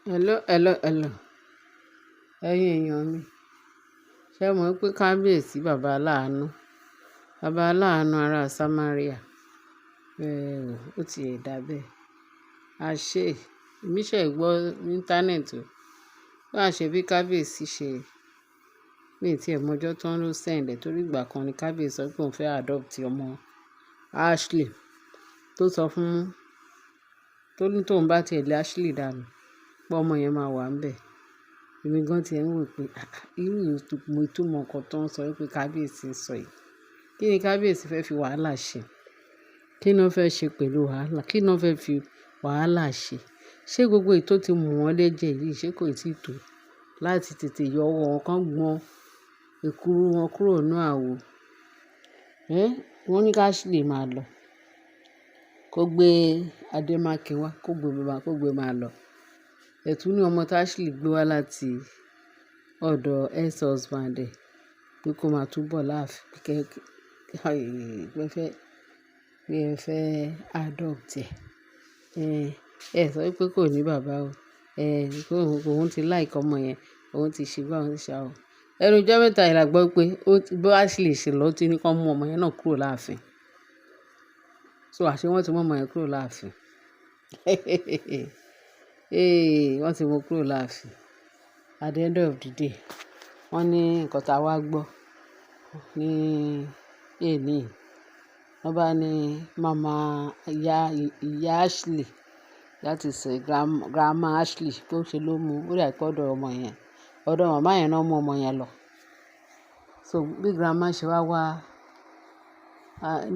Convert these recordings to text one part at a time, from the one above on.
Hello, hello, hello. Ẹ̀yin èèyàn mi, ṣé ẹ mọ̀ pé kábíyèsí bàbá aláàánú, bàbá aláàánú ará Samaria, ó ti ẹ̀ dà bẹ́ẹ̀. A ṣé, èmi ṣẹ̀ gbọ́ ní íńtánẹ́ẹ̀tì o. Bá ṣe bí kábíyèsí ṣe, mi ò tí è mọ ọjọ́ tó ń lọ send ẹ̀ torí ìgbà kan ni kábíyèsí sọ pé òun fẹ́ adopt ọmọ Ashley tó sọ fún, tó ní tóun bá ti ẹ̀ lé Ashley dànù, pé ọmọ yẹn máa wà níbẹ̀. Èmi gan tí ẹ̀ ń wò pé, àh, irú ìtumọ̀ nǹkan tó ń sọ wípé kábíyèsí ń sọ yìí. Kí ni kábíyèsí fẹ́ fi wàhálà ṣe? Kí ni wọ́n fẹ́ ṣe pẹ̀lú wàhálà? Kí ni wọ́n fẹ́ fi wàhálà ṣe? Ṣé gbogbo èyí tó ti mú wọn lẹ́jẹ̀ yìí ṣé kò ì tí tó láti tètè yọ ọwọ́ wọn kan gbọn èkuru wọn kúrò nínú àwo? Ẹ́, wọ́n ní ká Ashley máa lọ. Kó gbé Adémákin wá, kó gbé máa lọ. Ẹ̀tún ní ọmọ tí Ashley gbé wá láti ọ̀dọ̀ ex-husband ẹ̀ pé kó máa túbọ̀ láàfin, pé pé ẹ fẹ́ adopt ẹ̀. Ẹ sọ wípé kò ní bàbá o. Pé òun ti like ọmọ yẹn, òun ti ṣe gbá, òun ti ṣe àwọ̀. Ẹnu ọjọ́ mẹ́ta yìí la gbọ́ pé ó ti, bí Ashley ṣe lọ, ó ti ní kí wọ́n mú ọmọ yẹn náà kúrò láàfin. So àṣé wọ́n ti mú ọmọ yẹn kúrò láàfin. Ee, wọ́n ti mú kúrò láàfin. At the end of the day, wọ́n ní nǹkan táa wá gbọ́ ní èní. Wọ́n bá ní màmá ìyá, ìyá Ashley, that is grandma Ashley, pé ó ṣe ló mú, ó dà pé ọ̀dọ̀ ọmọ yẹn, ọ̀dọ̀ màmá yẹn náà mú ọmọ yẹn lọ. So bí grandma ṣe wá wá,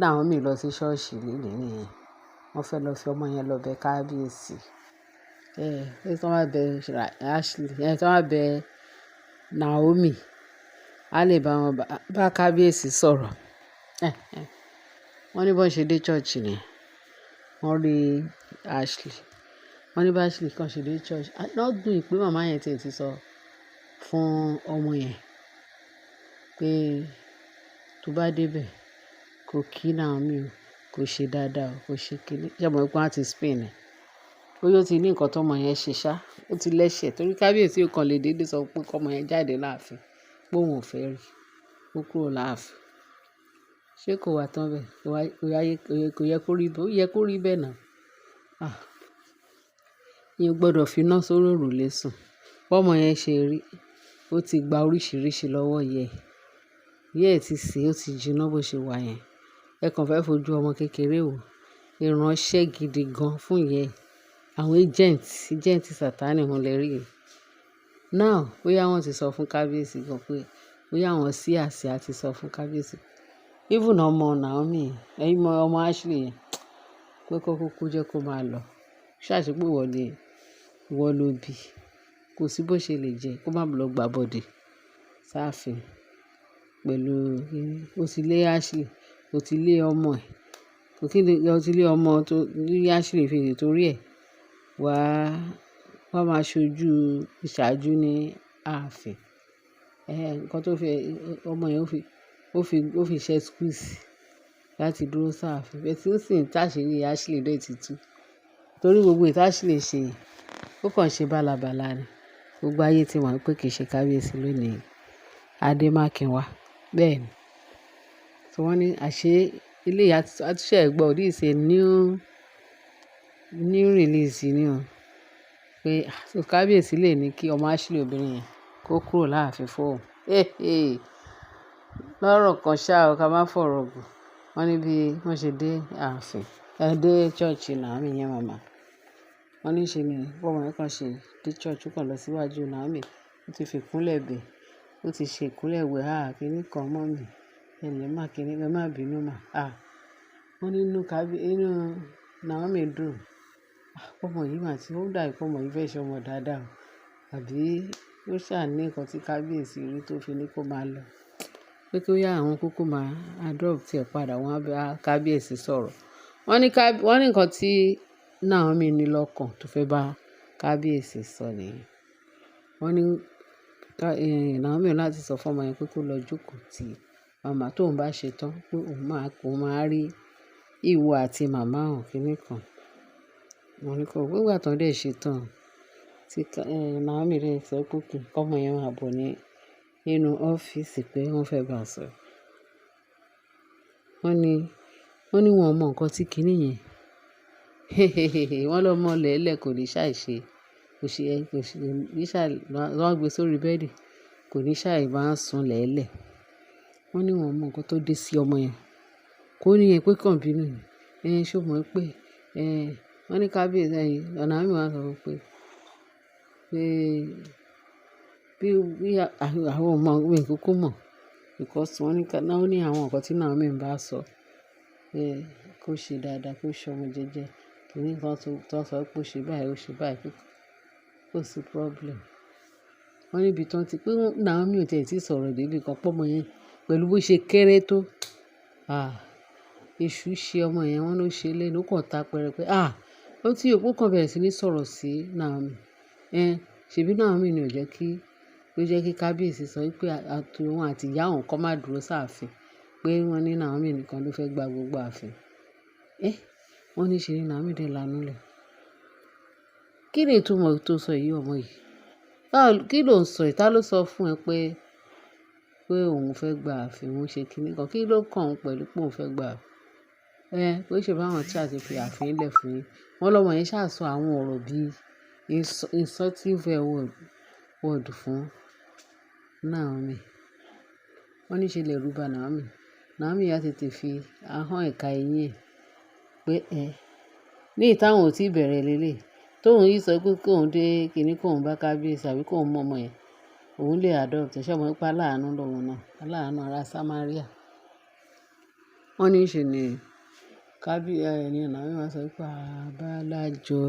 Naomi lọ sí ṣọ́ọ̀ṣì léni nìyẹn. Wọ́n fẹ́ lọ fi ọmọ yẹn lọ bẹ kábíyèsí. Pé tí wọ́n bá bẹ Ashley, tí wọ́n bá bẹ Naomi, a lè bá wọn bá kábíyèsí sọ̀rọ̀. Wọ́n ní bó ṣe dé church ni, wọ́n rí Ashley. Wọ́n ní bá Ashley kan ṣe dé church. Not knowing pé màmá yẹn tí ẹ ti sọ fún ọmọ yẹn pé tó bá dé bẹ̀, kó kí Naomi o, kó ṣe dáadáa o, kó ṣe kíni. Ṣé ẹ mọ̀ pé wọ́n á ti spin ẹ̀? Bóyá ó ti ní nǹkan tó ọmọ yẹn ṣe ṣá, ó ti lẹ́sẹ̀ torí kábíyèsí ò kan lè dédé sọ pé kí ọmọ yẹn jáde láàfin, pé òun ò fẹ́ rí, kó kúrò láàfin. Ṣé kò wá tán bẹ́ẹ̀? Kò yẹ kó rí bẹ́ẹ̀, ó yẹ kó rí bẹ́ẹ̀ náà. Ah! Èèyàn ò gbọdọ̀ fi iná sórí òrùlé sùn. Bí ọmọ yẹn ṣe rí, ó ti gba oríṣìíríṣìí lọ́wọ́ ìyá ẹ̀. Ìyá ẹ̀ ti sè é, ó ti jiná bó ṣe wà yẹn. Ẹ kàn fẹ́ fojú ọmọ kékeré wò. Ìránṣẹ́ gidi gan fún ìyá ẹ̀. Àwọn agent, agent Sataní òun lè rí. Now, bóyá wọ́n ti sọ fún kábíyèsí gan pé, bóyá àwọn sí àti sọ fún kábíyèsí. Even ọmọ Naomi, ẹ̀yin mọ ọmọ Ashley yẹn, pé kó kúkú jẹ́ kó máa lọ. Ṣé àṣé pé ìwọ ni, ìwọ ló bí. Kò sí bó ṣe lè jẹ́ kó má lọ gbàbọ̀dè sáàfin pẹ̀lú kíni. Ó ti lé Ashley, ó ti lé ọmọ ẹ̀. Kò kí ni, ó ti lé ọmọ tó ní Ashley fi torí ẹ̀ wá, wá máa ṣojú ìṣáájú ní ààfin. Nǹkan tó fi, ọmọ yẹn ó fi ṣe excuse láti dúró sáàfin. But nísìnyí tí àṣírí Ashley dé ti tú. Torí gbogbo èyí tí Ashley ṣe, ó kàn ṣe bálabàla ni. Gbogbo ayé tí mọ̀ pé kì í ṣe kábíyèsí lónìí. Adémákin wá. Bẹ́ẹ̀ ni. So wọ́n ní àṣé eléyìí a tún ṣẹ̀ gbọ́, this is a new, new release ni o. Pé so kábíyèsí lè ní kí ọmọ Ashley obìnrin yẹn kó kúrò láàfin fún òun. Lọ́rọ̀ kan ṣá o, ká má fọ̀rọ̀ gùn. Wọ́n ní bí wọ́n ṣe dé ààfin, dé church Naomi yẹn màmá. Wọ́n ní ṣe ni bí ọmọ yẹn kan ṣe dé church, ó kàn lọ síwájú Naomi. Ó ti fi ìkúnlẹ̀ bẹ̀, ó ti ṣe ìkúnlẹ̀ wẹ̀, "àh, kíni kan mummy. Ẹ lè má kíni, ẹ má bínú mà." Ah! Wọ́n ní inú Naomi dùn. Ah! Ọmọ yìí mà tí ó dà pé ọmọ yìí fẹ́ ṣe ọmọ dáadáa o. Àbí ó ṣà ní nǹkan tí kábíyèsí rí tó fi ní kó máa lọ. Pé kí ó yá àwọn kúkú máa adopt ẹ̀ padà, wọ́n á bá kábíyèsí sọ̀rọ̀. Wọ́n ní nǹkan tí Naomi ní lọ́kàn tó fẹ́ bá kábíyèsí sọ nìyẹn. Wọ́n ní Naomi láti sọ fún ọmọ yẹn pé kó lọ jókòó tì màmá tó ń bá ṣe tán, pé òun máa rí ìwọ àti màmá òun kíní kan. Wọ́n ní kó, nígbà tó ń dé ṣe tán, Tí Naomi dẹ̀ sọ pé okay kí ọmọ yẹn máa bọ̀ ní inú ọ́fíìsì pé wọ́n fẹ́ bá a sọ̀rọ̀. Wọ́n ní, wọ́n ní wọ́n mọ nǹkan tí kìní yẹn. Wọ́n lọ́mọ lẹ́lẹ̀ kò ní ṣàì ṣe, kò ṣe, kò ṣe, ní ṣàì, wọ́n gbé sórí bẹ́ẹ̀dì, kò ní ṣàì máa sùn lẹ́lẹ̀. Wọ́n ní wọ́n mọ nǹkan tó dé sí ọmọ yẹn. Kó ní yẹn pé kàn bínú ni. Ṣé o mọ̀ pé, wọ́n ní kábíyèsí, Naomi wá sọ fún pé, pé bí, bí àwọn ọmọ mi kúkú mọ̀. Because wọ́n ní ká, wọ́n ní àwọn nǹkan tí Naomi ń bá sọ pé kó ṣe dáadáa, kó ṣe ọmọ jẹ́jẹ́. Kìní kan tó sọ pé ó ṣe báyìí, ó ṣe báyìí, pé kò sí problem. Wọ́n ní ibi tí wọ́n ti pé Naomi ò tí ì sọ̀rọ̀ dé ibi kan pé ọmọ yẹn pẹ̀lú bó ṣe kéré tó. Ah! Èṣù ṣe ọmọ yẹn, wọ́n ló ṣe lẹ́nu, ó kàn ta pẹrẹ pé ah! Ó tí òpó kan bẹ̀rẹ̀ sí ní sọ̀rọ̀ sí Naomi. Ṣèbí Naomi ni ò jẹ́ kí, ló jẹ́ kí kábíyèsí sọ wípé àti òun àti ìyá òun kó má dúró sáàfin. Pé wọ́n ní Naomi nìkan ló fẹ́ gba gbogbo ààfin. Wọ́n ní ṣe ni Naomi dẹ̀ lanú lẹ̀. Kí ni ìtumọ̀ tó sọ yìí ọmọ yìí? Báwo, kí ló ń sọ yìí? Ta ló sọ fún ẹ pé, pé òun fẹ́ gba ààfin, òun ṣe kíni kan? Kí ló kàn òun pẹ̀lú pé òun fẹ́ gba ààfin? Pé ṣe bá àwọn tí a ti fi ààfin lẹ̀ fún yín. Wọ́n lọ́mọ yẹn ṣà sọ àwọn ọ̀rọ̀ bí insultive word fún Naomi. Wọ́n ní ṣe lẹ̀rú bá Naomi. Naomi yá tètè fi ahọ́n ẹ̀ka eyín ẹ̀ pé ẹ ní ìta òun ò tí bẹ̀rẹ̀ lélẹ̀. Tóun yìí sọ pé kó ń dé kíni kó ń bá kábíyèsí àbí kó ń mọ ọmọ yẹn. Òun lè adopt. Ṣé o mọ̀ pé aláàánú lòun náà? Aláàánú ará Samaria. Wọ́n ní ṣe ni ní Naomi máa sọ pé àbálájọ.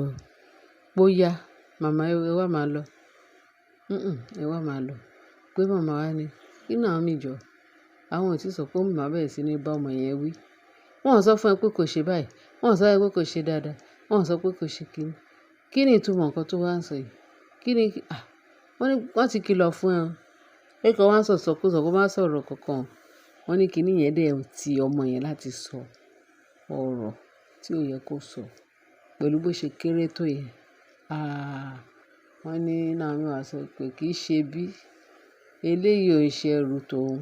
Bóyá màmá ẹ wá máa lọ. Ẹ wá máa lọ. Pé màmá wa ní, kí Naomi jọ. Àwọn ò tí sọ pé màmá bẹ̀rẹ̀ sí ní bá ọmọ yẹn wí. Wọ́n ò sọ fún ẹ pé kò ṣe báyìí. Wọ́n ò sọ fún ẹ pé kò ṣe dáadáa. Wọ́n ò sọ pé kò ṣe kíni. Kí ni ìtumọ̀ nǹkan tó wá ń sọ yìí? Kí ni, ah! Wọ́n ní wọ́n ti kìlọ̀ fún ẹ o. Pé kí wọ́n má sọ sọkúsọ, kó má sọ̀rọ̀ kankan. Wọ́n ní kíni yẹn dẹ̀ ti ọmọ yẹn láti sọ ọ̀rọ̀ tí ó yẹ kó sọ pẹ̀lú bó ṣe kéré tó yẹn. Ah! Wọ́n ní Naomi wá sọ pé kì í ṣe bí eléyìí ò ṣe ẹrù tòun.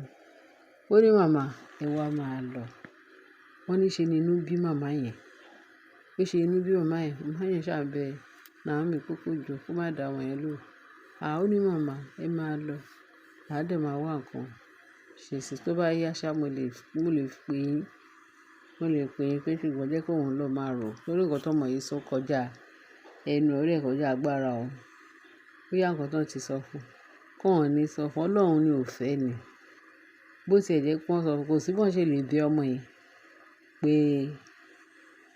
Ó ní màmá, ẹ wá máa lọ. Wọ́n ní ṣe ni inú bí màmá yẹn. Pé ṣe inú bí màmá yẹn. Màmá yẹn ṣà bẹ Naomi pé kó jọ, kó má dá ọmọ yẹn lóhùn. Ah! Ó ní màmá, ẹ máa lọ. A dẹ̀ máa wá nǹkan ṣe sí i. Tó bá yá ṣá, mo lè, mo lè pè yín. Mo lè pè yín pé ṣùgbọ́n jẹ́ kó òun lọ máa rò. Torí nǹkan tó ọmọ yìí sọ kọjá ẹnu rẹ̀ kọjá agbára òun. Bóyá nǹkan tó ti sọ fún, kó hàn ní sọ fún. Ọlọ́run ni ò fẹ́ ni. Bó tí ẹ jẹ́ pé wọ́n sọ fún, kò sí bó ṣe lè bí ọmọ yẹn pé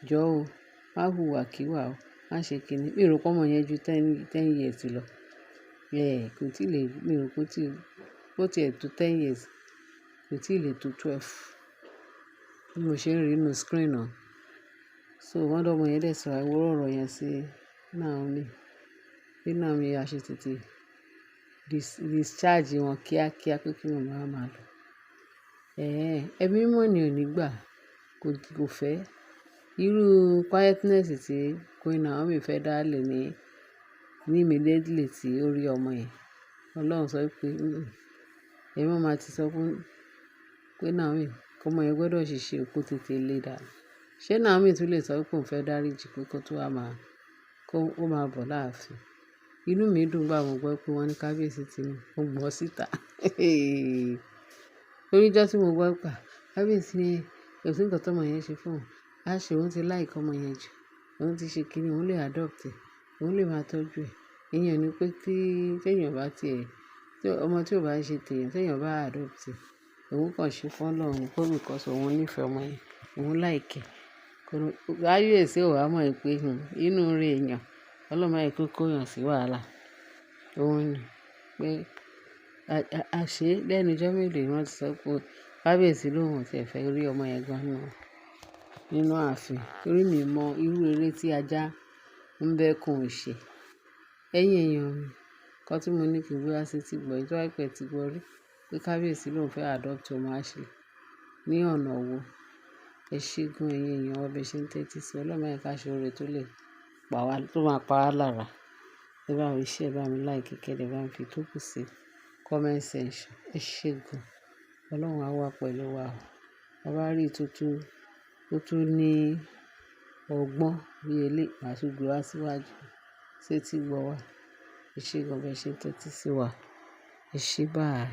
jọ́ o, má hùwà kíwà o, má ṣe kíni. Mi ò rò pé ọmọ yẹn ju ten years lọ. Kò tí lè, mi ò rò pé ó tí, bó tí ẹ tó 10 years, kò tí lè tó 12. Bí mo ṣe ń rí nínú screen náà. So wọ́n lọ́mọ yẹn dẹ̀ sọ àwọn ọ̀rọ̀ yẹn sí Naomi. Bí Naomi ya ṣe tètè discharge wọn kíákíá pé kí màmá máa lọ. Ẹ̀mí mímọ́ ni ò ní gbà, kò, kò fẹ́. Irú quietness tí Queen Naomi fẹ́ dá lé ní, ní immediately tí ó rí ọmọ yẹn. Ọlọ́run sọ pé, ẹ̀mí máa ti sọ fún pé Naomi, kí ọmọ yẹn gbọdọ̀ ṣìṣe kó tètè lé dànù. Ṣé Naomi tún lè sọ pé òun fẹ́ dáríji pé kó tó wá máa, kó ó máa bọ̀ láàfin? Inú mi dùn gbà mo gbọ́ pé wọ́n ní kábíyèsí ti ní, ó gbọ́ síta. Torí ọjọ́ tí mo gbọ́ pé kábíyèsí ní kò sí nǹkan tó ọmọ yẹn ṣe fún òun. A ṣe òun ti like ọmọ yẹn jù. Òun ti ṣe kíni, òun lè adopt ẹ̀, òun lè máa tọ́jú ẹ̀. Ìyẹn ni pé tí, tí èèyàn bá ti ẹ̀, tí ọmọ tí ò bá ṣe tèèyàn, tí èèyàn bá adopt ẹ̀, òun kàn ṣe fún Ọlọ́run pé because òun nífẹ̀ẹ́ ọmọ yẹn, òun like ẹ̀. Kábíyèsí ò wá mọ̀ pé, inú ire èèyàn, Ọlọ́run máa jẹ́ kó kó èèyàn sí wàhálà. Òun ni pé a ṣe lẹ́nu ijọ́ mélòó wọ́n ti sọ pé kábíyèsí lóhùn ò tí ẹ fẹ́ rí ọmọ yẹn gan nínú, nínú ààfin. Torí mi mọ irú eré tí ajá ń bẹ́kùn ṣe. Ẹ̀yin èèyàn mi, nǹkan tí mo ní kí n gbé wá sí ti gbọ́, tó bá pẹ́ tí gbọ́ rí pé kábíyèsí lóhùn fẹ́ adopt ọmọ Ashley ní ọ̀nà wo? Ẹ ṣé gan ẹ̀yin èèyàn wa bí ẹ ṣe ń tẹ́tí sí. Ọlọ́run máa jẹ́ ká ṣe oore tó lè pa wá, tó máa pa wá lára. Ẹ bá mi share, ẹ bá mi like, kẹ́ dẹ̀ bá mi fi tókù sí comment section. Ẹ ṣé gan. Ọlọ́run á wà pẹ̀lú wa o. Bá bá rí tuntun tó tún ní ọgbọ́n bí eléyìí, màá tún gbé wá síwájú. Ṣé tí gbọ́ wá? Ẹ ṣé gan, bẹ ṣé ń tẹ́tí sí wa. Ẹ ṣé, bye.